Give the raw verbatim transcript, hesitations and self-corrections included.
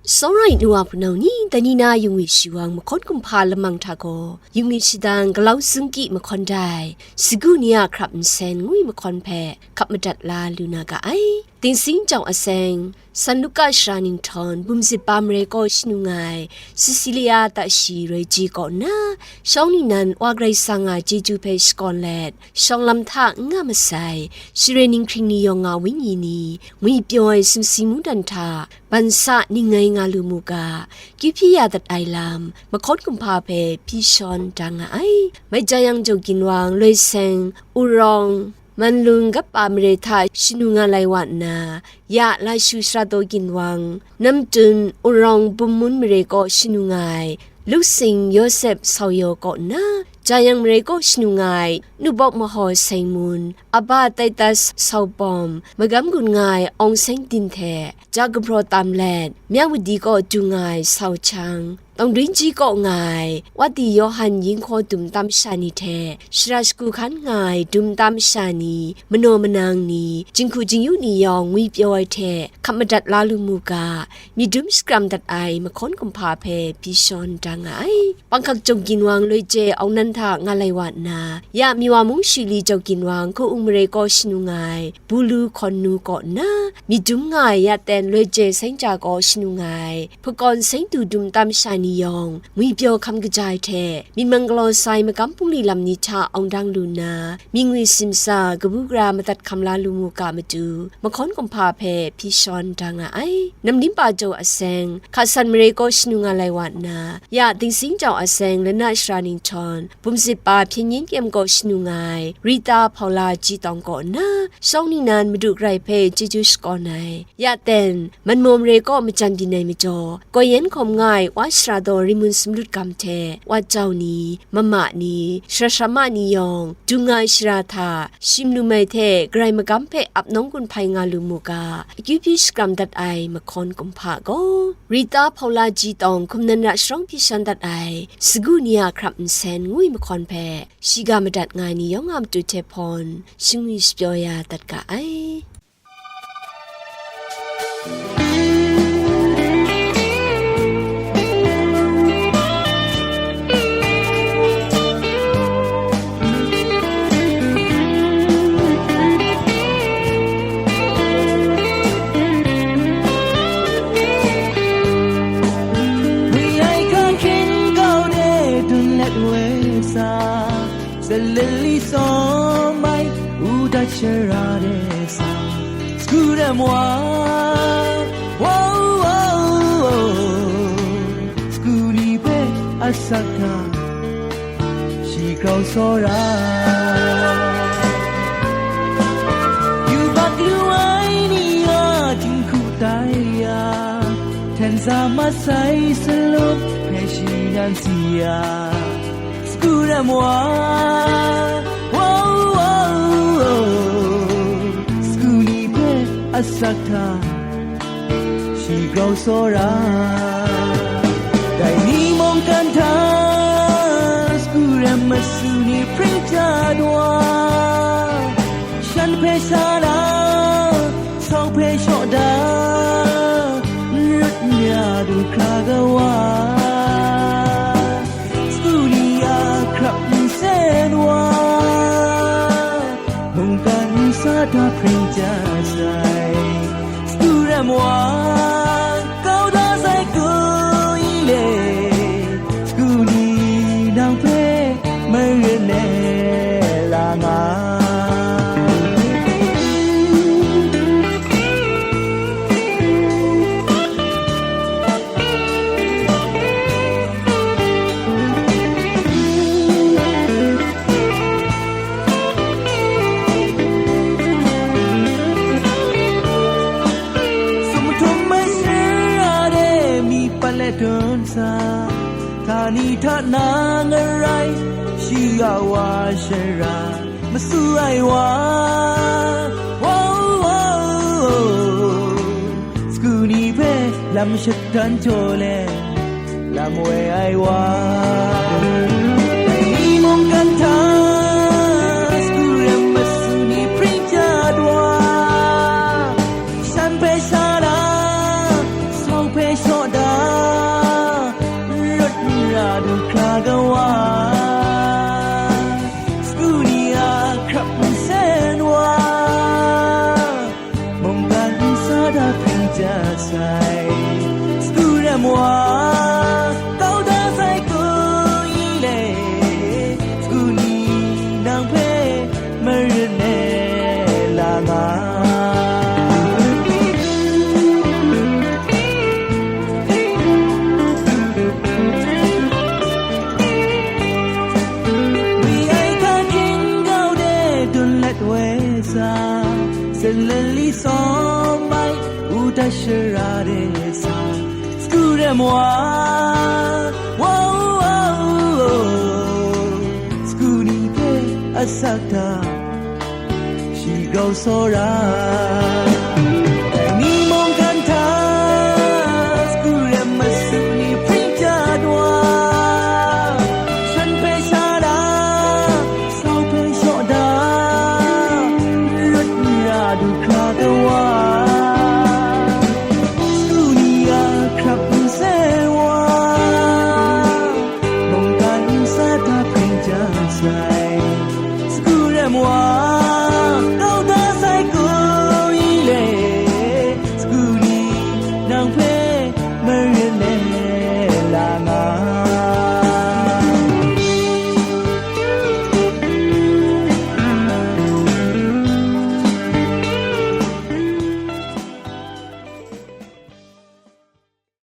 Sawra ai nu wa hpunau ni, dai ni na yungwi shiwang mahkawn kumhpa lamang hta gaw, yungwi shadang galau zungki mahkawn dai, sagu ni a hkrap nsen ngwi mahkawn hpe hkap madat la lu na ga ai. Dingsing jau aseng, San Luka shara ninghtawn, bumzit pa mare kaw shanu nga ai, Sisilia tashi roi ji kaw nna, shawng ningnan Wa Karai Kasang a chyeju hpe shakawn let, shawng lam hta n nga masai, share ninghkring ni yawng a wenyi ni, ngwipyaw ai sumsing mungdan hta, ban sa ning ngai nga lu mu ga, kyu hpyi ya dat ai lam, mahkawn kumhpa hpe hpyi shawn da nga ai. Mai Jayang Jau Ginwang, Loi Seng, Urawng, Manlung Gap a mare hta shanu nga lai wa nna, ya Lashu Sara Daw Ginwang, Namtun, Urawng, Bummun mare kaw shanu nga ai, Luksing Yawsep Sauyaw kaw nna, Jayang mare kaw shanu nga ai, Nubawk Mahaw Seng Mun, Aba Titus Saupawm, magam gun nga ai Awng Seng Din hte, ja gumhpraw tam let, Myawadi kaw du nga ai Sau Chang, Taungdun ji kaw nga ai, Wati Yawhan Yinghkaw dum tam sha ni hte, shara shagu hkan nga ai dum tam sha ni, manaw manang ni, jinghku jingyu ni yawng ngwipyaw ai hte, hkap madat la lu mu ga, myit dum shakram dat ai mahkawn kumhpa hpe hpyi shawn da nga ai. Panghkak Jau Ginwang, Loi Je Awng Nan hta nga lai wa nna, ya Miwa Mung Shili Jau Ginwang, Hku-ung mare kaw shanu nga ai, Bulu Hkawn Nu kaw nna, myit dum nga ai ya ten Loi Je Seng Ja kaw shanu nga ai, Hpakawn Seng Du dum tam sha ni yawng, ngwipyaw hkam kaja ai hte, myit mang galaw sa ai magam bungli lam ni hta awng dang lu nna, myit ngwi simsa, kabu gara madat hkam la lu mu ga matu, mahkawn kumhpa hpe hpyi shawn da nga ai. Namlimpa Jau aseng, Hka San mare kaw shanu nga lai wa nna, ya Dingsing Jau aseng, Lana shara ninghtawn, bumzit pa Hpyen Nyin Kyem kaw shanu nga ai, Rita Hpaula Ji Tawng kaw nna, shawng ningnan Madu Karai hpe chyeju shakawn ai, ya ten, Manmaw mare kaw majan byin ai majaw, Kaw Yan hkawm nga ai Wa Sara Daw Rimun Sumlut Gam hte, Wa Jau ni, Mama ni, Shara Sharama ni yawng, dung nga ai shara hta, shim lu mai hte, Karai magam hpe ap nawng gun hpai nga lu mu ga, akyu hpyi shakram dat ai mahkawn kumhpa gaw, Rita Hpaula Ji Tawng hkum nan ra sharawng hpyi shawn dat ai, sagu ni a hkrap nsen ngwi mahkawn hpe, shiga madat nga ai ni yawng a matu hte hpawn, shingwi shapyaw ya dat ga ai. Wi ai hkang hkyen kau de dun let we sa, Salili sawm ai, u dat shara de sa, Sagu ram wa, wow, wow, wow. Sagu ni hpe asak hta, shi grau tsawra. Yubak lu ai ni a jinghku tai ya, hten sa mat sai salum hpe shi nan si ya. Sagu ram wa, wow, wow, wow. Sagu ni hpe asak hta, shi grau tsawra. Dai ni mungkan hta, sagu ram masu ni pring jat wa, shan hpe sha na, sau hpe shaw da, n rut n ya du hkra ga wa. Sagu ni a hkrap nsen wa, mungkan nsa hta pring ja sai. Sagu ram wa, kau da sai ku i le, sagu ni nang hpe maren e la nga. Sumhtum masha de mi pat let dun sa, htani hta na ngarai, shi a wa shara, masu ai wa, wow, wow, wow. Sagu ni hpe lam shatan jaw let, lam woi ai wa. Dai ni mungkan hta, sagu ram masu ni pring jat wa, shan hpe sha la, sau hpe shaw Da, n rawt n ra du hkra kawa, sagu ni a hkrap nsen wa, mungkan nsa da hpring ja sai, sagu rem wa, kau da sai ku i le, sagu ni nang hpe marin e la nga. Wi ai hkan hkring kau de dun let woi sa, sen lali sawm ai, u dat shara de sa, sagu rem wa, wa, wa, wa, sagu ni hpe asak hta, shi grau sawra. Dai ni mungkan hta, sagu rem masu ni hpring jat wa, shan hpe sha da, sau hpe shaw da, n rawt n ra du hkra kawa, sagu ni a hkrap nsen wa, mungkan nsa hta hpring ja sai, sagu rem wa,